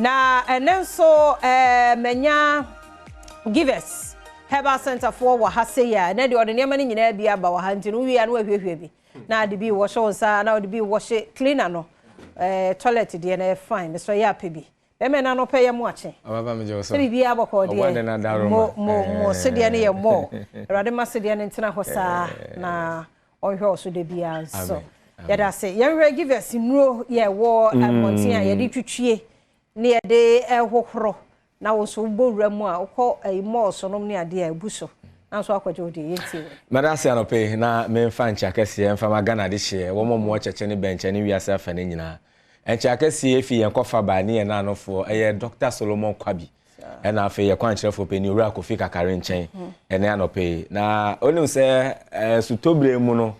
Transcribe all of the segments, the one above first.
Na ɛnɛ nso manya Givers Herbal Center foɔ wɔ ha sei a ɛnɛ deɛ ɔde nneɛma no nyinaa bi aba wɔ ha, nti no wowie a na wahwiehwie bi na ade bi wɔhyɛ wo nsa na ɔde bi wɔhyɛ cleaner no toilet deɛ no ɛyɛ fine. Mesrɛ yɛ apɛ bi bɛmɛ na anɔpɛ yɛ mo akye. Ɔbaba, megye wo so. Sɛ biribiara bɔkɔɔ deɛ, mo mo mo sedeɛ no yɛ mmɔ. Awurade ma sedeɛ no ntena hɔ saa na ɔnhwɛ wo so da biara nso. Yɛda ase. Yɛnhwɛ Givers nnuro yɛwɔ mmɔnten a yɛde twitwie ne yɛde ɛhohoro na wo nso wobɔ wura mu a wokɔ ɛyi mɔɔso nom ne adeɛ a ɛbu so na nso akɔgye wo deɛ. Yɛntie wɔ. Mɛda ase anɔpɛ yi na memfa nkyɛ akɛseɛ mfa ma Ghana de hyeɛ wɔn a wɔwɔ kyɛkyɛ ne bɛnkyɛ ne wiase afa ne nyinaa. Nkyɛ akɛseɛ fi yɛn kɔfa baa ne yɛn nanofoɔ ɛyɛ Dr Solomon Kwabi, ɛna afei yɛ kwankyerɛfoɔ panyin Owura Kofi Kakare nkyɛn ɛne anɔpɛ yi. Na onim sɛ sutobere mu no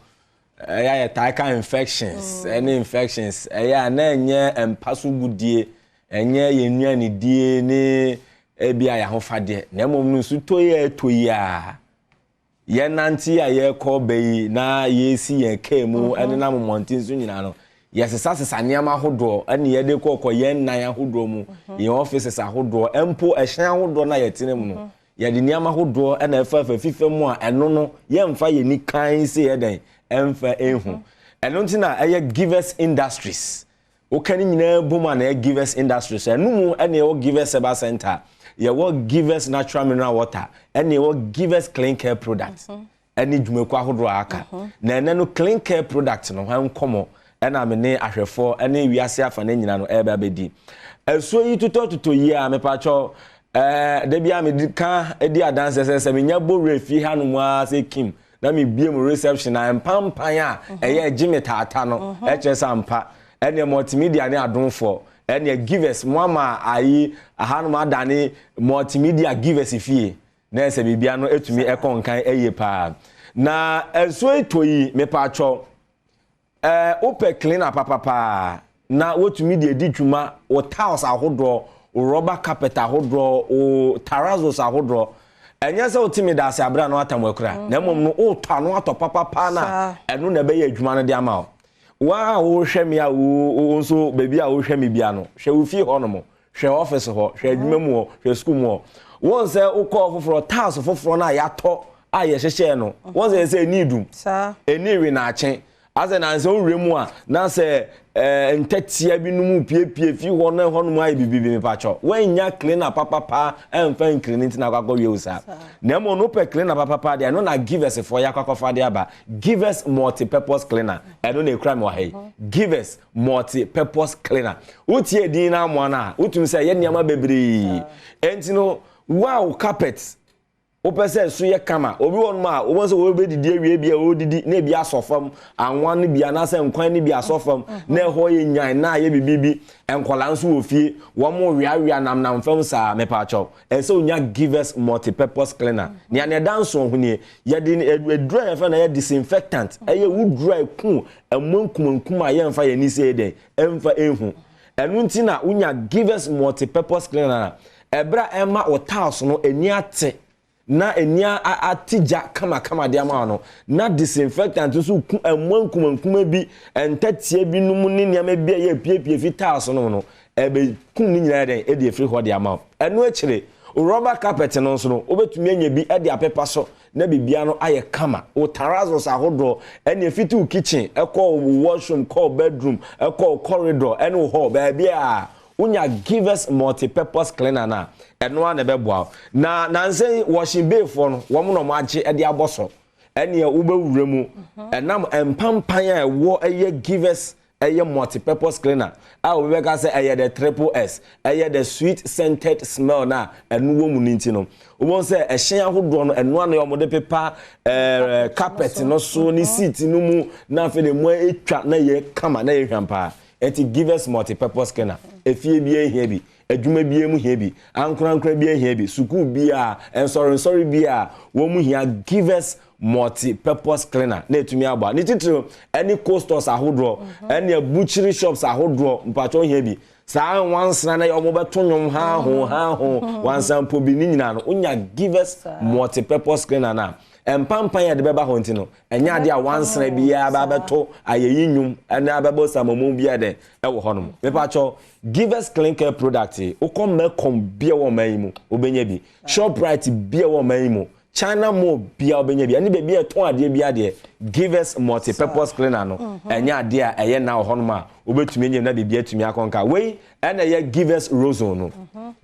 ɛyɛ ayɛ taa ka infections ɛne infections ɛyɛ a na ɛnyɛ mpa so gudie, ɛnyɛ yɛn nnuane die ne ebi a yɛahofadeɛ, na mmom no nsutɔ yi a ɛtɔ yi a yɛnante a yɛrekɔ bɛ yi na yɛsi yɛn kaa mu ɛne nam mmɔnten so nyinaa no, yɛsesasesa nneɛma ahodoɔ ɛne yɛde kɔkɔ yɛn nan ahodoɔ mu, yɛn offices ahodoɔ, mpo ɛhyɛn ahodoɔ na yɛtena mu no, yɛde nneɛma ahodoɔ ɛna ɛfa fifa mu a ɛno no yɛmfa yɛn ni kan sɛ yɛdɛn ɛmfa ehu. Ɛno nti na ɛyɛ Givers Industries woka ne nyinaa bom a na ɛyɛ Givers Industries. Ɛno mu ɛna ɛwɔ Givers Herbal Center, yɛwɔ Givers Natural Mineral Water, ɛna ɛwɔ Givers Clean Care Product ɛne dwumakuo ahodoɔ a aka. Na ɛnɛ no clean care product no ho nkɔmɔ ɛna me ne ahwɛfoɔ ɛne wiase afa ne nyinaa no ɛreba abɛdi. Asuo yi totɔtotɔ yi a mepakyɛw dabi a mede ka di adanse sɛ menya bɔ wura fie hanom a sɛ kim na mebie mu reception na mpampan a ɛyɛ gye me taata no ɛkyerɛ sɛ ampa ɛneɛ multimedia ne adomfoɔ ɛneɛ Givers mo ama ayi ahanom adane Multimedia Givers fie na ɛsɛ biribia no ɛtumi ɛkɔ nkan ɛyie paa. Na nsuo yi tɔ yi, mepakyɛw, wopɛ cleaner papapaa na wotumi de adi dwuma, wo tiles ahodoɔ, wo rubber carpet ahodoɔ, wo terrazos ahodoɔ, ɛnyɛ sɛ wotumi da ase abere a na watam akura, na mmom no wotɔ ano atɔ papapaa na ɛno na ɛbɛyɛ adwuma no de ama wo. Wa a wohwɛ me a wo nso baabi a wohwɛ me bia no, hwɛ wo fie hɔ nom, hwɛ office hɔ, hwɛ adwuma mu hɔ, hwɛ sukuu mu hɔ. Wɔn sɛ wokɔɔ foforɔ, tiles foforɔ no a yɛatɔ a yɛhyehyɛ no, wɔn sɛ yɛsɛ ɛni dum ɛni we naakye asɛ nansɛ wowura mu a na sɛ ntɛtea bi nom piepie fi hɔ na hɔ nom ayɛ bibibi. Mepakyɛw, wɔanya cleaner papapa ɛmfa nclean nti na akɔ akɔwie wo saa. Na mmom no wopɛ cleaner papapa deɛ, ɛno na Givers foɔ yɛ akɔ akɔfa de aba, Givers Multi-purpose Cleaner. Ɛno na ekura mi wɔ ha yi, Givers Multi-purpose Cleaner. Wotie din na amoa no a wotumi sɛ ɛyɛ nneɛma bebree. Ɛnti no wow, carpet wopɛ sɛ so yɛ kama, obi wɔ nom a wɔn sɛ wɔbɛdidi awie bi a wɔdidi na ebi asɔ fam, anwa no bi anaasɛ nkwan no bi asɔ fam na ɛhɔ yɛ nyan na ayɛ bibi bi. Nkɔla nso wɔ fie, wɔn mo weawea namnam fam saa. Mepaakyɛw, ɛsɛ onya Givers Multi-purpose Cleaner. Nea nea ɛda nso ho nie, yɛde eduro a yɛfɛ no ɛyɛ disinfectant, ɛyɛ wuduro a eku ɛmo nkumankum a yɛmfa yɛn ani sɛ yɛ dɛn ɛmfa ehu. Ɛno nti na wonya Givers Multi-purpose Cleaner a ɛbrɛ a ɛma wo tiles no ani ate na ani ate gya kamakama de ama no, na disinfectant nso ku ɛmoa nkumankuma bi, ntatia bi nom ne nneɛma bi a yɛ piepie fi tiles no no, ɛbɛ kum ne nyinaa dɛn ɛde efiri hɔ de ama wo. Ɛno akyire, rubber carpet no nso no wobɛtumi anya bi ɛde apepa so na biribiara no ayɛ kama. Wo terrazos ahodoɔ ɛne efiti wo kitchen ɛkɔ wo washroom, kɔ wo bedroom, ɛkɔ wo corridor ɛne wo hall, baabi a wonya Givers Multi-purpose Cleaner na ɛno a na ɛbɛboa wo. Na nansɛn washing bay foɔ no, wɔn na wɔn agye ɛde abɔ so ɛneɛ wobɛwura mu ɛnam mpampan a ɛwɔ ɛyɛ Givers ɛyɛ Multi-purpose Cleaner a obi bɛka sɛ ɛyɛ the triple S, ɛyɛ the sweet scented smell na ɛno wɔ mu ne nti no, wɔn sɛ ɛhyɛn ahodoɔ no ɛno ano yɛ wɔde pepa carpet no so ne seat no mu na afei de mu atwa na yɛ kama na yɛ hwam paa. Ɛti Givers Multi-purpose Cleaner, efie bi ehia bi, adwuma bi mu hia bi, ankorankora bi ehia bi, sukuu bi a nsɔrensɔre bi a wɔn mu hia Givers Multi-purpose Cleaner na etumi abɔ ne titiri ɛne cold stores ahodoɔ ɛne butchery shops ahodoɔ. Mpatwɔ hia bi saa nwansena na wɔn bɛto nnwom ha ho ha ho wansan mpo bi ne nyinaa no, wonya Givers Multi-purpose Cleaner na Mpampan a yɛde bɛba hɔ nti no, ɛnyɛ adeɛ a wansena biara ba abɛto ayɛyi nnwom ɛne abɛbɔ samomo biara dɛn ɛwɔ hɔnom. Mepakyɛw, Givers Clean Care product yi, wokɔ Melcom bia wɔ ɔman yi mu, wobɛnya bi. Shoprite bia wɔ ɔman yi mu, China Mall bia wobɛnya bi. Ɛne baabi a ɛtɔn adeɛ bia deɛ, Givers Multi-Purpose Cleaner no, ɛnyɛ adeɛ a ɛyɛ na wɔ hɔnom a wobɛtumi anya na biribi atumi akɔnka. Wei ɛna ɛyɛ Givers Rozone no.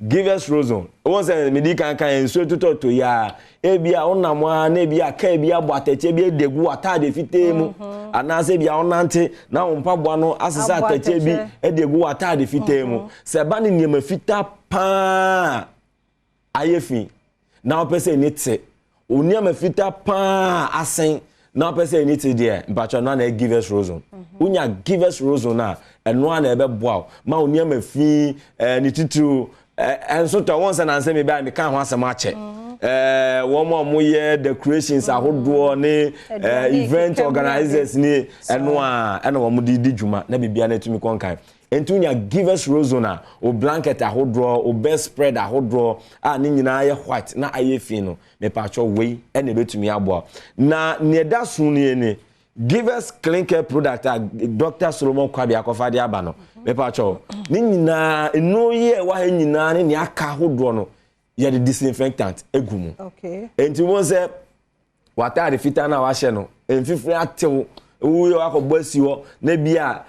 Givers Rozone. Wɔn sɛ medi kan kan nsuo totɔtɔ yi a, ebi a wonam a na ebi a kaa bi abɔ atɛkyɛ bi edi egu ataade fitaa mu, anaasɛ ebi a wonante na wo mpaboa no asesa atɛkyɛ bi edi egu ataade fitaa mu. Sɛ ɛba ne nneɛma fitaa paa ayɛ fi na wopɛ sɛ ani te, wo nneɛma fitaa paa asen na wopɛ sɛ ani te deɛ, mpatwa no na ɛyɛ Givers Rozone. Wonya Givers Rozone a, ɛno a na ɛbɛboa wo ma wo nneɛma fi ne titiriw ɛnso tɔ wɔn sɛ nansɛ mi baa mi ka ho asɛm akyɛ wɔn a wɔyɛ decorations ahodoɔ ne event organizers ne ɛno a ɛna wɔn de di dwuma na biribiara na etumi kɔ nkan. Nti wonya Givers Rozone a, o blanket ahodoɔ, o bed spread ahodoɔ a ne nyinaa yɛ white na ayɛ fi no, mepatwɔ, wei ɛna ebɛtumi aboa. Na nea ɛda so nie ne Givers Clean Care product a Dr Solomon Kwabi akɔfa de aba no. Mepatwɔ, ne nyinaa nnuro yi a ɛwɔ ha nyinaa ne nea aka ahodoɔ no, yɛde disinfectant egu mu. Nti wɔn sɛ wataade fitaa no a wahyɛ no mfifiri atew, woyɛ wakɔbɔ asi hɔ na bi a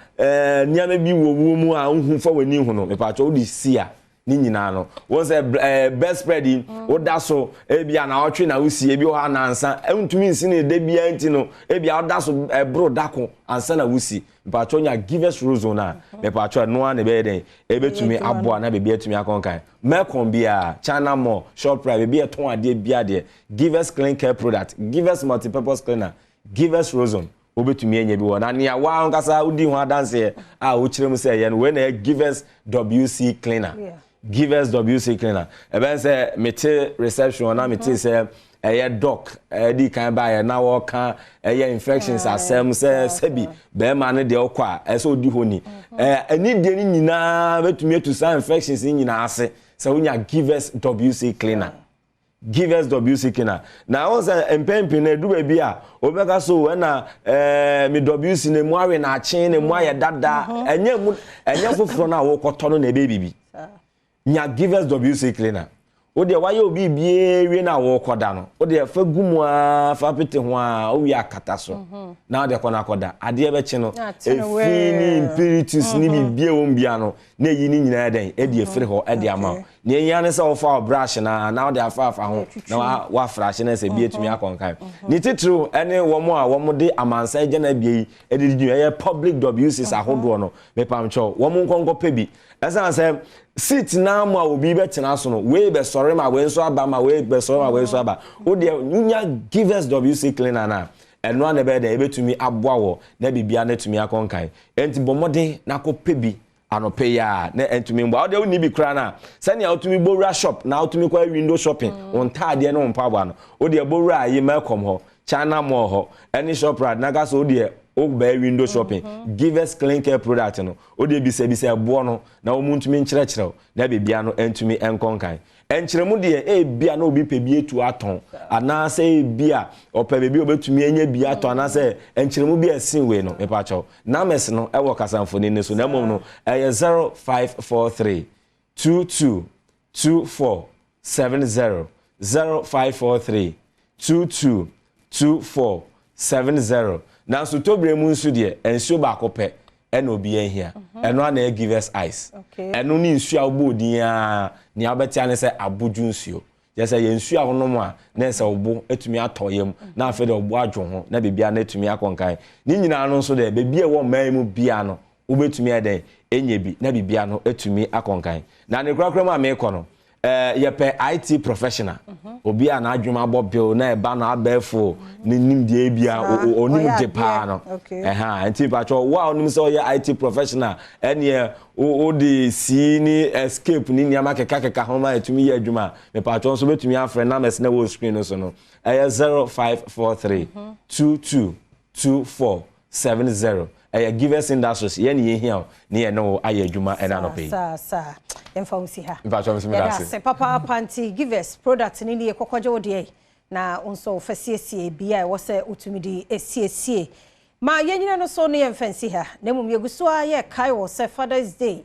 nneɛma bi wɔ wuo mu a wohu fa w'ani ho no, mepatwɔ, wode si a ne nyinaa no, wɔn sɛ bed spread yi woda so ebi a na ɔtwe na wosi ebi wɔ hɔ anansa ntumi nsi ne da biara, nti no ebi a ɔda so ɛboro dako ansa na wosi. Mepatwɔ, nya Givers Rozone a, mepatwɔ, ɛnoa na ɛbɛyɛ dɛn ebɛtumi aboa na beebi atumi akɔnkan. Melcom biara, China Mall, Shoprite, beebi a ɛtɔn adeɛ biara deɛ, Givers Clean Care product, Givers Multipurpose Cleaner, Givers Rozone, wobɛtumi anya bi wɔ. Na nea waa ankasa wodi ho adanseɛ a wokyerɛ mu sɛ ɛyɛ no, wei na ɛyɛ Givers WC Cleaner. Givers WC Cleaner, ɛbɛn sɛ mete reception na mete sɛ ɛyɛ doc ɛdi kan baayɛ na wɔka ɛyɛ infections asɛm sɛ sɛbi bɛrima no deɛ ɔkɔ a ɛsɛ odi hɔ ni ɛni deɛ no nyinaa bɛtumi atu saa infections no nyinaa ase sɛ wonya Givers WC Cleaner. Givers WC Cleaner na wɔn sɛ mpɛn na edu baabi a obɛka so ɛna mi WC na emu awe na akyen na emu ayɛ dada. Ɛnyɛ mu, ɛnyɛ foforɔ na wɔkɔtɔ no na ebe bibi. Nya Givers WC Cleaner, o deɛ wayɛ obi bie wie na wɔkɔda no, o deɛ fa gu mu aa, fa pete ho aa, owie akata so na o deɛ kɔ na akɔda. Adeɛ bɛkye no, efi ne impurities ne bibie wɔm bia no na eyi ne nyinaa dɛn ɛde efiri hɔ ɛde ama wo. Nea ehia ne sɛ wɔfa wo brush na wɔde afa afa ho na wafrahye na sɛ bi etumi akɔnkan. Ne titiriw ɛne wɔn a wɔn de amansan gyana bie yi ɛde di dwuma, ɛyɛ public WCs ahodoɔ no, mepamkyɛw, wɔn nkɔnkɔ pɛ bi. Ɛsan sɛ seat naa mu a obi bɛtena so no, wei bɛsɔre ma wei nso aba, ma wei bɛsɔre ma wei nso aba. O deɛ wunya Givers WC Cleaner na ɛno a na ɛbɛyɛ dɛ ebɛtumi aboa wɔ na biribiara na etumi akɔnkan. Nti bɔ mmɔden na akɔ pɛ bi anɔpɛ yi a na ɛntumi mbɔ. Awo deɛ wonni bi koraa na sɛnea wotumi bɔwura shop na wotumi kɔ window shopping wɔn ntaadeɛ ne wɔn mpaboa no, o deɛ bɔwura ayi Melcom hɔ, China Mall hɔ ɛne Shoprite na ka so o deɛ o bɛyɛ window shopping. Givers Clean Care product no, o deɛ bisabisa ɛboɔ no na wɔn ntumi nkyerɛkyerɛw na beebia no ntumi nkɔ nkan. Nkyerɛmu deɛ, ebia na obi pɛ bi etu atɔn anaasɛ ebia ɔpɛ beebi a obetumi anya bi atɔn anaasɛ nkyerɛmu bi a ɛsen wei no, mepakyɛw, numbers no ɛwɔ kasamfoni no so. Na mmom no ɛyɛ 0543 22 24 70, 0543 22 24 70. Nanso tobere mu nso deɛ, nsuo baako pɛ ɛna obi ahia, ɛno ana ɛyɛ Givers Ice. Ɛno ne nsuo a wobɔ odin a nea wobɛtea ne sɛ abodwo nsuo, kyerɛ sɛ yɛ nsuo a wonom a na ɛsɛ wo atumi atɔ yam na afei de ɔbo adwo ho na biribia no atumi akɔ nkan. Ne nyinaa no nso deɛ, baabi a ɛwɔ mmaa yi mu bia no, wobɛtumi ayɛ dɛn ɛnyɛ bi na biribia no atumi akɔ nkan. Na ne korakora mu a meekɔ no, yɛpɛ IT professional, obi a n'adwuma abɔ bill na ɛba no abɛɛfo ne nimdeɛ bi a ɔnim de paa no ɛha. Nti mpatwɛ, wo a ɔnim sɛ ɔyɛ IT professional, ɛneɛ wode C ne escape ne nneɛma kekakeka ho ma ɛtumi yɛ adwuma, mepatwɛ, nso bɛtumi afrɛ numbers na ɛwɔ screen no so no. Ɛyɛ 0543 22 24 70. Ɛyɛ Givers Industries. Yɛn ne yɛhia wo ne yɛn ne wo ayɛ adwuma ɛna anɔpɛ yi. Saa saa, yɛmfa wo si ha. Mpatwɛ, nso meda ase. Yɛda ase papaapa. Nti Givers product ne nie, kɔkɔgye wo deɛ. Na wo nso fa siesie bia a ɛwɔ sɛ wotumi de esiesie. Ma yɛnyina no so ne yɛmfa nsi ha. Na mmom yɛgu so a yɛkae wɔ sɛ Father's Day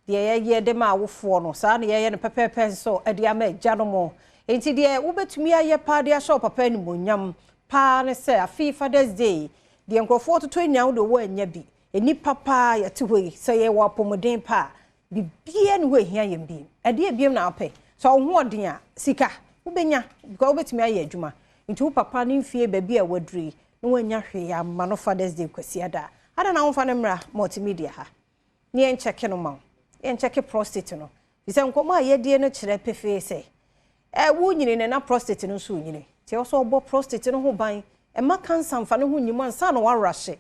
deɛ yɛyɛ de ma awofoɔ no, saa na yɛyɛ no pɛpɛɛpɛ nso de ama agya no mo. Enti deɛ wobɛtumi ayɛ paa de ahyɛ wo papa animuonyam paa ne sɛ afei Father's Day deɛ nkurɔfoɔ toto nya wo de wɔ anya bi. Nnipa paa yɛte hɔ yi, sɛ yɛwɔ apɔmuden pa a, biribiara ne hɔ ehia yɛn bi. Ɛdeɛ ebiem na apɛ. Sɛ wo ho ɔden a, sika wobɛnya because wobɛtumi ayɛ adwuma. Nti wo papa ne mfie baabi a waduru yi, na wanya hwee ama no Father's Day Kwasiada. Ada na womfa no mmra Multimedia ha. Ne yɛnkyɛke no ma wo. Yɛnkyɛke prostate no. Fisɛ nkɔmmɔ a yɛdie no kyerɛ pefee sɛ wo nyini ne na prostate no nso nyini. Nti ɛwɔ sɛ ɔbɔ prostate no ho ban. Ɛma cancer mfa ne ho nyim ansa na warahye.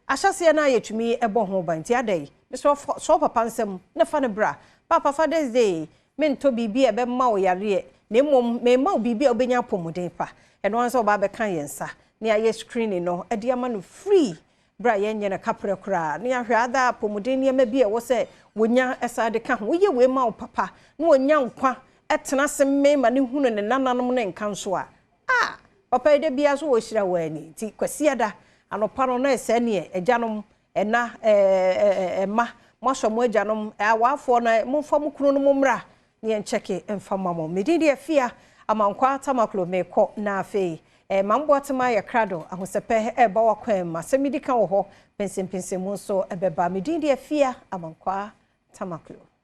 Ahyɛseɛ no a yɛtumi ɛbɔ ho ban. Nti ada yi, mesɛ sɛ papa nsɛm na fa no bra. Papa, Father's Day, mentɔ biribi a ɛbɛma wo yareɛ. Na mmom, memma wo biribi a wobɛnya apɔmuden pa. Ɛno ara nso ɔba bɛka yɛn nsa. Ne ayɛ screening no ɛde ama no free. Bra yɛnyɛ no kaprɛ koraa. Ne ahwɛ ada apɔmuden nneɛma bi a ɛwɔ sɛ wonya ɛsa de ka ho. Woyɛ wei ma wo papa na wonya nkwa ɛtena ase mmema ne hunu ne nananom ne nka nso a, ah, papa yi da biara so wɔhyira wɔ ani. Nti Kwasiada anɔpa no na ɛsɛ neɛ agyanom ɛna ɛma moasɔ mo agyanom awaafoɔ na momfa mo kunu no mo mmra ne yɛnkyɛke mfa ma mo. Medin deɛ Fia Amankwa Tamaklo. Mekɔ na afei mamboatema yɛ krado ahosɛpɛ ɛba wakwan mu asɛm di ka wɔ hɔ, pɛnsɛmpɛnsɛmu nso ɛbɛba. Medin deɛ Fia Amankwa Tamaklo.